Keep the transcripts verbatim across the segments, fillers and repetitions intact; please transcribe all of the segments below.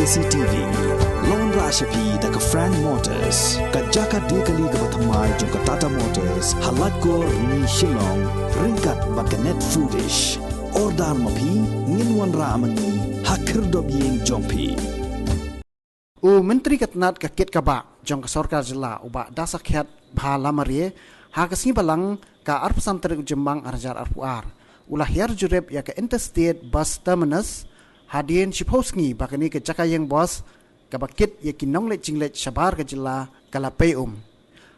C T V. Long ra shapi da ka Frank Motors, ka jaka de kali kaba thymmai jong ka Tata Motors, ha Laitkor ni Shillong, ryngkat bad ka Net Foodish. Order ma phi, ngin wanrah ma ngi ha khyrdop ïing jong phi. U Myntri ka tnat ka kit ka bah jong ka sorkar jylla, u Bah Dasakhiat Bhalamaria, ha ka sngi Balang ka arphew san tarik u Jymmang arhajar arphew ar, u la hiar jurip ïa ka Interstate Bus Terminus hadien shiphew sngi ba kane ka jaka ïeng bus kaba kit ïa ki nongleit jingleit shabar ka jylla ka la pei um.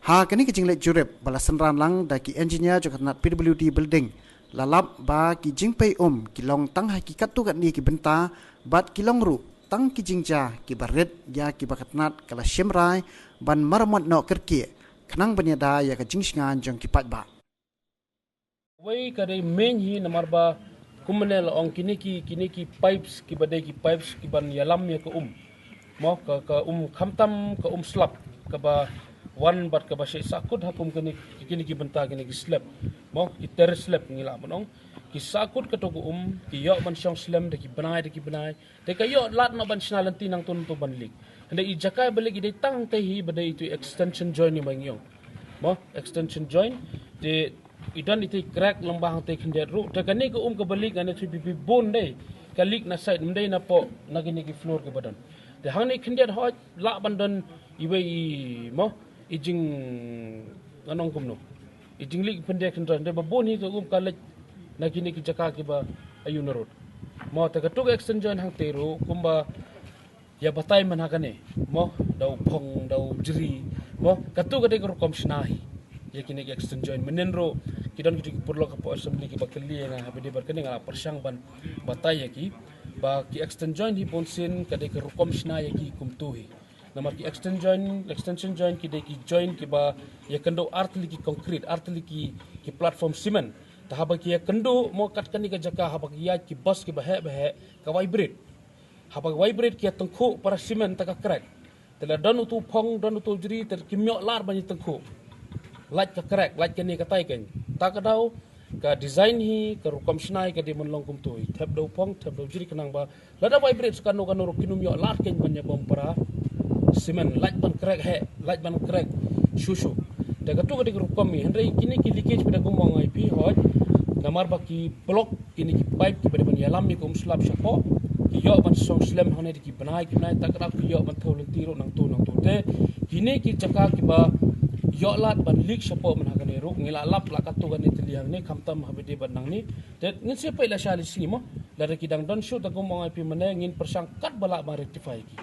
Ha kane ka jingleit jurip ba la synran lang da ki engineer jong ka tnat P W D Building, la lap ba ki jingpei um ki long tang ha ki katto katne ki bynta, bad ki long ruh tang ki jingjia kiba rit ïa kiba ka tnat ka la shim rai ban maramot noh kyrkieh, khnang ban ïada ïa ka jingshngaiñ jong ki paidbah. Wei ka dei main hi namar ba kumne la ong kine ki, kine ki pipes kiba dei ki pipes kiban ïalam ïa ka um. Mo ka, ka um khamtam ka um slap kaba wan bad kaba shait sahkut ha kum kine, kine ki bynta kine ki slab. Mo ki terrace slab ngi lah ban ong. Ki sahkut kato ka um, ki ïoh ban shong slem da ki bnai, da ki bnai. Te ka ïoh lad noh ban shna lynti nangto nangto ban leak. Hynrei i jaka ba leak i dei tang te hi ba dei itu extension joint ba ngi ong. Mo extension joint. Te i don ite crack lyngba hangte khyndiat ruh. Te kane ka um kaba leak ane tu pipi bun dei. Ka leak na side, ym dei na poh, na kine ki floor kiba don. Te hangne khyndiat hoi lah ban don iwei i mo i jing, ngan ong kumno, i jingleak pyndiat khyndiat, hynrei ba bun hi ka um ka leit na kine ki jaka kiba ayu na rud. Mo te katu ka extension hangte ruh kumba ïa batai man ha kane. Mo da u phong, da u jri. Mo katu ka dei ka rukom shna hi ïa kine ki extension. Mynnin ruh ki don kito ki paralok hapoh assembly kiba kylli ïa nga haba dei bad kane, nga la pyrshang ban batai ïa ki ba ki extension hi bunsien ka dei ka rukom shna ïa ki kumtu hi. Namar ki extension joint, extension joint ki dei ki joint kiba ïakynduh artylli ki concrete, artylli ki, ki platform cement. Te haba ki ïakynduh mo kat kane ka jaka, haba ki ïaid ki bus kiba heh ba heh, ka vibrate. Haba ka vibrate ki ïatyngkhuh para cement te ka crack. Te la don utu phong, don utu jri, te kim ïoh lad ban ïatyngkhuh. Lait ka crack, lait kane katai kane. Ta ka daw ka design hi, ka rukom shna hi ka dei ban long kumtu hi. Thep da u phong, thep da u jri, khnang ba lada vibrate sa kano kano ruh kin ym ïoh lad keiñ ban ïabom para cement, lait ban crack heh, lait ban crack shuh shuh. Te katu ka dei ka rukom hi, hynrei kine ki leakage pat da kumba nga ong ïa phi hoi, namar ba ki block kine ki pipe kiba dei ban ïalam ïa ka um slap shapoh, ki ïoh ban shong slem hangne da ki bnai ki bnai, ta ka daw ki ïoh ban thew lynti ruh nangtu nangtu. Te kine ki jaka kiba ïoh lad ban leak shapoh man ha kane ruh, ngi la lap la katto katne tylli hangne, khamtam haba dei bad nangne. Te ngin sa peit la sha lai sngi mo, lada ki dang don shuh, ta kumba nga ong ïa phi mynne, ngin pyrshang katba lah ban rectify ïa ki.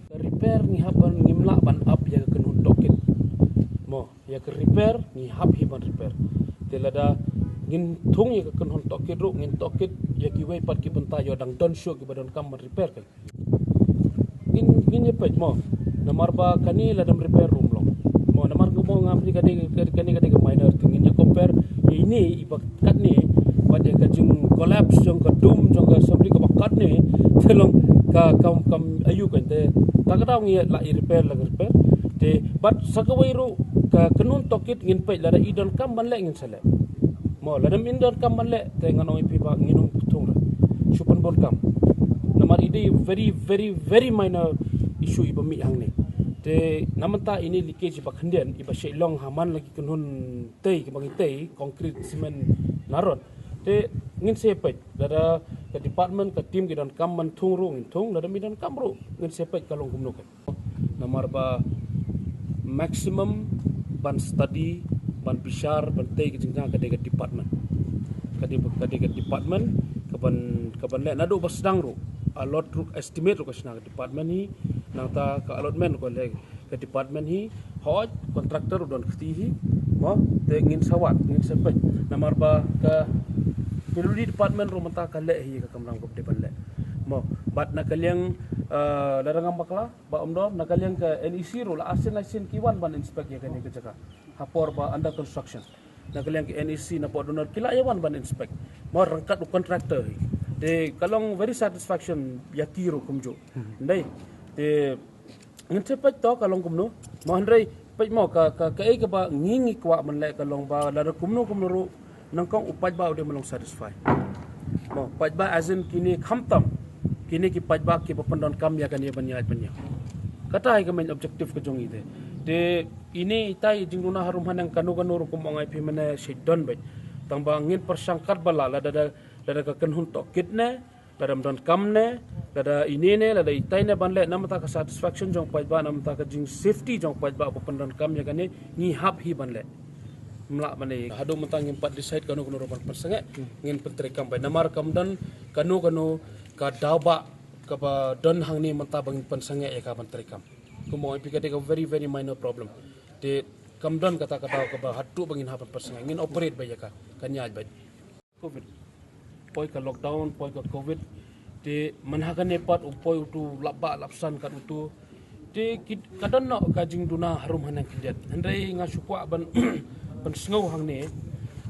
Ka repair ngi hap ban, ngim lah ban ap ïa ka kynhun tohkit. Mo, ïa ka repair ngi hap hi ban repair. Te lada ngin thung ïa ka kynhun tohkit ruh, ngin tohkit ïa kiwei pat ki bynta ïoh dang don shuh kiba donkam ban repair keiñ. Ngin, ngin ïa peit mo. Namar ba kane lada ym repair ruh ym long. Mo namar kumba nga ong ïa phi, ka dei, ka, kane ka dei ka minor thing. Ngin ïa compare ïa ine iba katne bad ïa ka jing collapse jong ka dum jong ka assembly kaba katne, te long ka kam, kam aïu keiñ. Te ta ka daw ngi lah ïa repair la ka repair. Te bad sa kawei ruh ka kynhun tohkit ngin peit lada i donkam ban leh ngin sa leh. Mo lada ym donkam ban leh te ngan ong ïa phi ba ngin ym thung re. Shu pynbun kam. Namar i dei very, very, very minor issue iba mih hangne. Te na mynta ine leakage iba khyndiat iba shait long ha man la ki kynhun tei kiba ngi tei, concrete, cement, na rod. Te ngin sa peit lada ka department, ka team ki donkam ban thung ruh ngin thung, lada ym donkam ruh ngin sa peit ka long kumno keiñ. Namar ba maximum ban study, ban bishar, ban tei ka jingkha ka dei ka department. Ka dei, ka dei ka department kaban, kaban leh naduh ba sdang ruh. Allot ruh, estimate ruh ka shna ka department hi, nangta ka allotment ruh ka leh ka department hi. Hoi, contractor ruh don kti hi. Mo te ngin sa wad, ngin sa peit. Namar ba ka P W D department ruh mynta ka leh hi ka kamram kaba dei ban leh. Mo bad na ka liang, eh, lada ngam bakla, Bah Umdor, na ka liang ka N E C ruh la arsien laisien ki wan ban inspect ïa kane ka jaka ha por ba under construction. Na ka liang ka N E C na Port Dohnud ki la ïa wan ban inspect. Mo ryngkat u contractor hi. Te ka long very satisfaction ïa ki ruh kumjuh. Ndei. Te ngin sa peit to ka long kumno. Mo hynrei peit mo ka, ka, kaei kaba ngi, ngi kwah ban leh ka long ba lada kumno kumno ruh nyngkong u paidbah u dei ban long satisfy. Mo paidbah as in kine khamtam Kine ki paidbah kiba pyndonkam ïa kane ban ïaid ban ïa. Kata hi ka main objective ka jong i te. Te ine itai jingduna harum haneng kano kano ruh kum ong ai phi mynne shi don bad. Tang ba ngin pyrshang katba lah lada da lada ka kynhun tohkit ne, lada ym donkam ne, lada ine ne, lada itai ne ban leh namar ta ka satisfaction jong paidbah namar ta ka jing safety jong paidbah ba pyndonkam ïa kane ngi hap hi ban leh. Mlah mane haduh mynta ngim pat decide kano kano ruh ban pynsangeh, ngin pyntreikam bad namar kam don kano kano ka daw ba kaba don hangne mynta ba ngin pynsangeh ïa ka ban treikam. Kumba ong ai phi ka dei ka very very minor problem. Te kam don kata ka daw kaba haduh ba ngin hap ban pynsangeh, ngin operate bad ïa ka, kan ïaid bad. Covid. Poi ka lockdown, poi ka covid. Te man ha kane pat u poi utu lap ba lap san kat utu. Te ki ka don noh ka jingduna harum haneng khyndiat. Hynrei nga shu kwah ban pynsngew hangne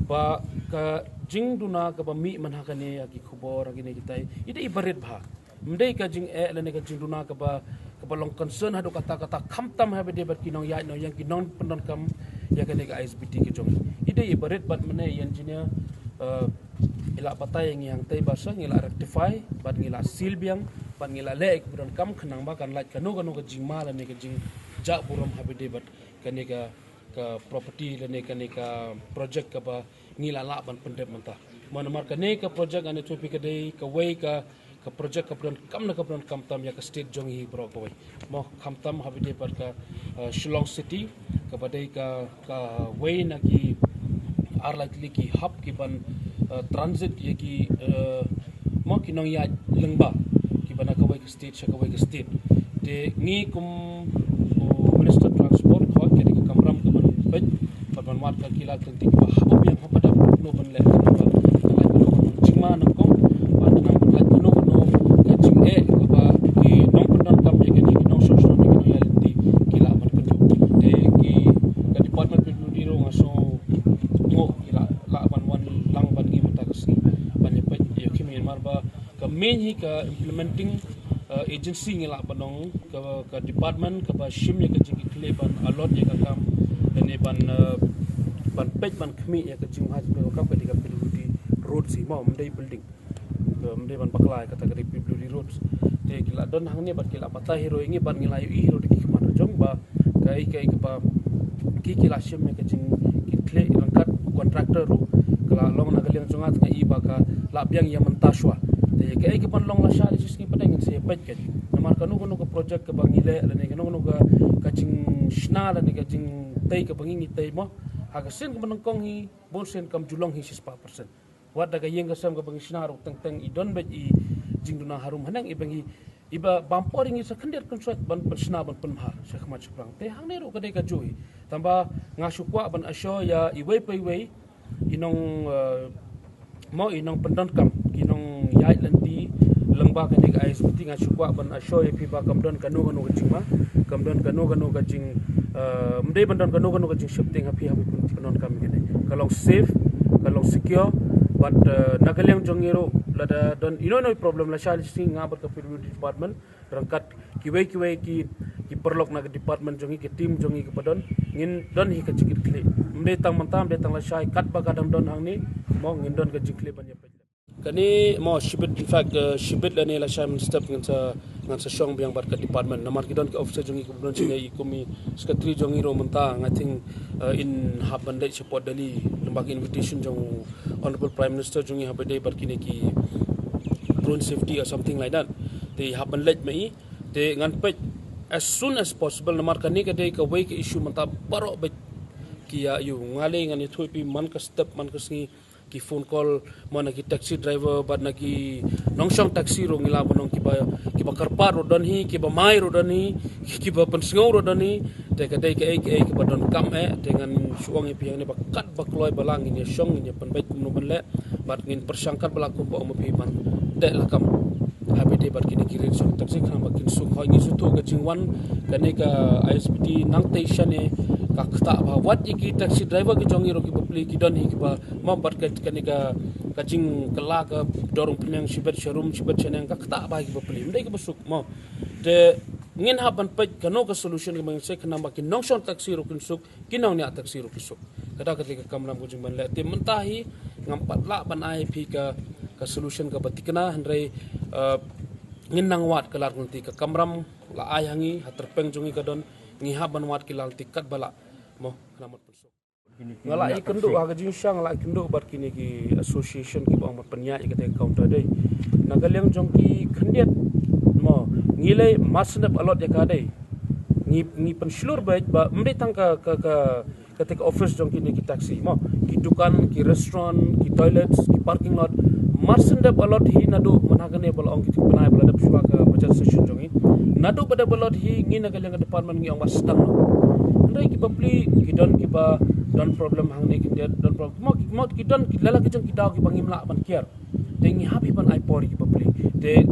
ba ka jingduna kaba mih man ha kane ha ki khubor ha kine kitai. I dei i barit bha. Ym dei ka jingeh lane ka jingduna kaba kaba long concern haduh katta katta khamtam ha ba dei bad ki nongïaid nongïeng ki nongpyndonkam ïa kane ka I S B T ka jong. I dei i barit bad mynne i engineer, eh, i la batai ïa ngi hangtei ba sa ngi la rectify bad ngi la seal biang bad ngi la leh ïa ka pyndonkam khnang ba kan lait kano kano ka jingma lane ka jingjah burom ha ba dei bad kane ka ka property lane kane ka project kaba ngi la lah ban pyndep mynta. Mo namar kane ka project ngan ïathuh phi ka dei kawei ka ka project ka pyndonkam na ka pyndonkam tam ïa ka state jong i baroh kawei. Mo khamtam ha ba dei bad ka, eh, Shillong City kaba dei ka kawei na ki ar lai tylli ki hub ki ban, eh, transit ïa ki, eh, mo ki nongïaid lyngba kiba na kawei ka state sha kawei ka state. Te ngi kum u Minister Transport hoi ka dei ka kamram ka ban peit bad ban wad ka ki la tynti kiba haba biang haba dap no ban leh kano ba leh kano kano jingma nangkong bad nang leh kano kano ka jingeh kaba ki nongpyndonkam ïa kane ki nongshong shnong ki nongïaid lynti ki lah ban kynduh. Te ki ka department P W D ruh nga sngew ki lah lah ban wan lang bad ngi mynta ka sngi ban ïa peit ïa ki myn mar ba ka main hi ka implementing, uh, agency ngi lah ban ong ka, ka department kaba shim ïa ka jingkitkhlieh ban allot ïa ka kam lane ban, uh, ban peit ban khmih ïa ka jingmaham jingpyrkhat ka dei ka P W D road si mo ym dei building. Ka ym dei ban bakla ïa kata ka dei P W D road. Te ki la don hangne bad ki la batai hi ruh ïa ngi bad ngi la ïohi hi ruh da ki khmat jong ba kaei kaei kaba ki ki la shim ïa ka jingkitkhlieh ryngkat u contractor ruh ka la long na ka liang jong nga te nga i ba ka la biang ïa mynta shuwa. Te ïa kaei kaban long lashai shisngi pat ngin sa ïa peit keiñ. Namar kano kano ka project kaba ngi leh lane kano kano ka ka jingshna lane ka jingtei kaba ngi ngi tei mo ha ka sien kaba nyngkong hi bun sien kam ju long hi shispah percent. Wat da ka ïing ka sem kaba ngi shna ruh teng teng i don bad i jingduna harum haneng iba ngi iba bam por ngi sa khyndiat kynsoit ban pynshna ban pynbha sha khmat shaphrang. Te hangne ruh ka dei ka jui. Tangba nga shu kwah ban assure ïa iwei pa iwei i nong, eh, mo i nongpyndonkam ki nongïaid lynti lyngba kane ka I S B T nga shu kwah ban assure ïa phi ba kam don kano kano ka jingma, kam don kano kano ka jing, eh, ym dei ban don kano kano ka jingsheptieng ha phi ha phi pyndonkam kane. Ka long safe, ka long secure bad, eh, na ka liang jong ngi ruh lada don ino ino i problem lashai shisngi nga bad ka P W D department ryngkat kiwei kiwei ki ki paralok na ka department jong ngi ki team jong ngi kiba don ngin don hi ka jingkitkhlieh. Ym dei tang mynta ym dei tang lashai katba ka dang don hangne mo ngin don ka jingkitkhlieh ban ïa peit. Kane mo shibit in fact, eh, shibit lane lashai mynstep ngan sa ngan sa shong biang bad ka department namar ki don ki officer jong ngi kiba don shane i kum i secretary jong ngi ruh mynta nga think, eh, in hap ban leit sha Port Delhi lyngba ka invitation jong Honorable Prime Minister jong ngi ha ba dei bad kine ki drone safety or something like that. Te i hap ban leit ma i te ngan peit as soon as possible namar kane ka dei kawei ka issue mynta baroh bad ki ïa ïoh nga lei ngan ïathuh ïa phi man ka step man ka sngi ki phone call mo na ki taxi driver bad na ki nongshong taxi ruh ngi lah ban ong kiba kiba kyrpad ruh don hi kiba mai ruh don hi kiba pynsngew ruh don hi. Te ka dei kaei kaei kaba donkam eh te ngan shu ong ïa phi hangne ba katba kloi ba lah ngin ïa shong ngin ïa pynbeit kumno ban leh bad ngin pyrshang katba lah kumba ong ma phi ban teh lakam. Ha ba dei bad kine ki rickshaw taxi khnang ba kin suk hoi ngi shu tuh ka jingwan kane ka I S B T nangtei shane ka ktah bha wat ïa ki taxi driver ki jong ngi ruh kiba plie ki don hi kiba mo bad ka kane ka ka jingkylla ka dor umphniang shibit sharum shibit shaneng ka ktah bha kiba plie ym dei kiba suk mo. Te ngin hap ban peit kano ka solution kaba ngin seh khnang ba ki nongshong taxi ruh kin suk ki nongñiah taxi ruh ki suk. Kata ka dei ka kamram ka jingban leh te mynta hi ngam pat lah ban ai phi ka ka solution kaba thikna hynrei, eh, ngin nang wad ka lad ka lynti, ka kamram la ai ha ngi, ha tyrpeng jong ngi ka don, ngi hap ban wad ki lad ki lynti katba lah. Mo, khnang ban pynsuk. Nga la ïakynduh ha ka jingshisha, nga la ïakynduh bad kine ki association kiba ong ban pynïaid ïa kata ka counter dei. Na ka liang jong ki khyndiat, mo, ngi leh mar shen dep allot ïa ka dei. Ngi, ngi pynshlur beit ba ym dei tang ka, ka, ka, kata ka office jong kine ki taxi, mo, ki dukan, ki restaurant, ki toilets, ki parking lot, mar shen dep allot hi naduh mynta kane ba la ong ki tnai ba la dep shuwa ka budget session jong ngi. Naduh ba dep allot hi, ngi na ka liang ka department ngi ong ba sdang noh. Hynrei ki bapli ki don kiba don problem hangne khyndiat, don problem, mo, ki, mo, ki don ki, lala ki jong ki daw kiba ngim lah ban kiar. Te ngi hap hi ban ai por ïa ki bapli. Te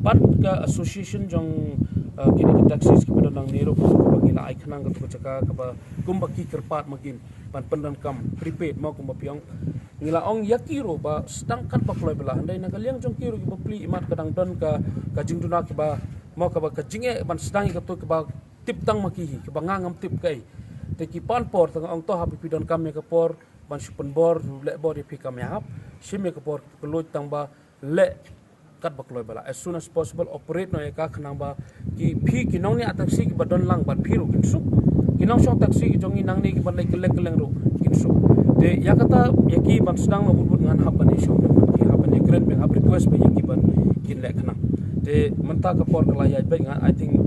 pat ka association jong, uh, kine ki taxis kiba don nangne ruh, kiba ngi la ai khnang kato ka jaka kaba kumba ki kyrpad ma ki ban pyndonkam prepaid, mo, kumba phi ong. Ngi la ong ïa ki ruh ba sdang katba kloi ba lah. Hynrei na ka liang jong ki ruh ki bapli, imat ka dang don ka, ka jingduna kiba, mo, kaba ka jingeh ban sdang ïa kato kaba tip tang ma ki hi, kaba nga ngam tip kaei. Te ki pan por, te nga ong to haba phi donkam ïa ka por ban shu pynbor, leh bor ïa phi, kam ïahap. Shim ïa ka por, ka leit tang ba leh katba kloi ba lah. As soon as possible operate noh ïa ka, khnang ba ki, phi, ki nongñiah taxi kiba don lang bad phi ruh kin suk. Ki nongshong taxi ki jong ngi nangne kiba leit kylleng kylleng ruh kin suk. Te ïa kata, ïa ki ban sdang noh bun bun ngan hap ban ïashong, ban ki hap ban ïakren, ban hap request ba ïa ki ban kin leh khnang. Te mynta ka por ka la ïaid beit, nga, I think,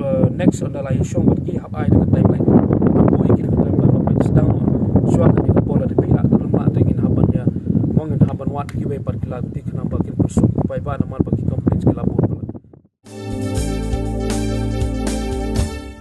uh, next ynda la ïashong bad ki hap ai da ka timeline. Hap buh ïa ki da ka timeline ba phin sdang noh shuwa kane ka por, lada phi lah, lada mlien te ngin hap ban ïa, mo, ngin hap ban wad kiwei pat ki lad ki lynti khnang ba kin pynsuk ki paidbah namar ba ki complaints ki la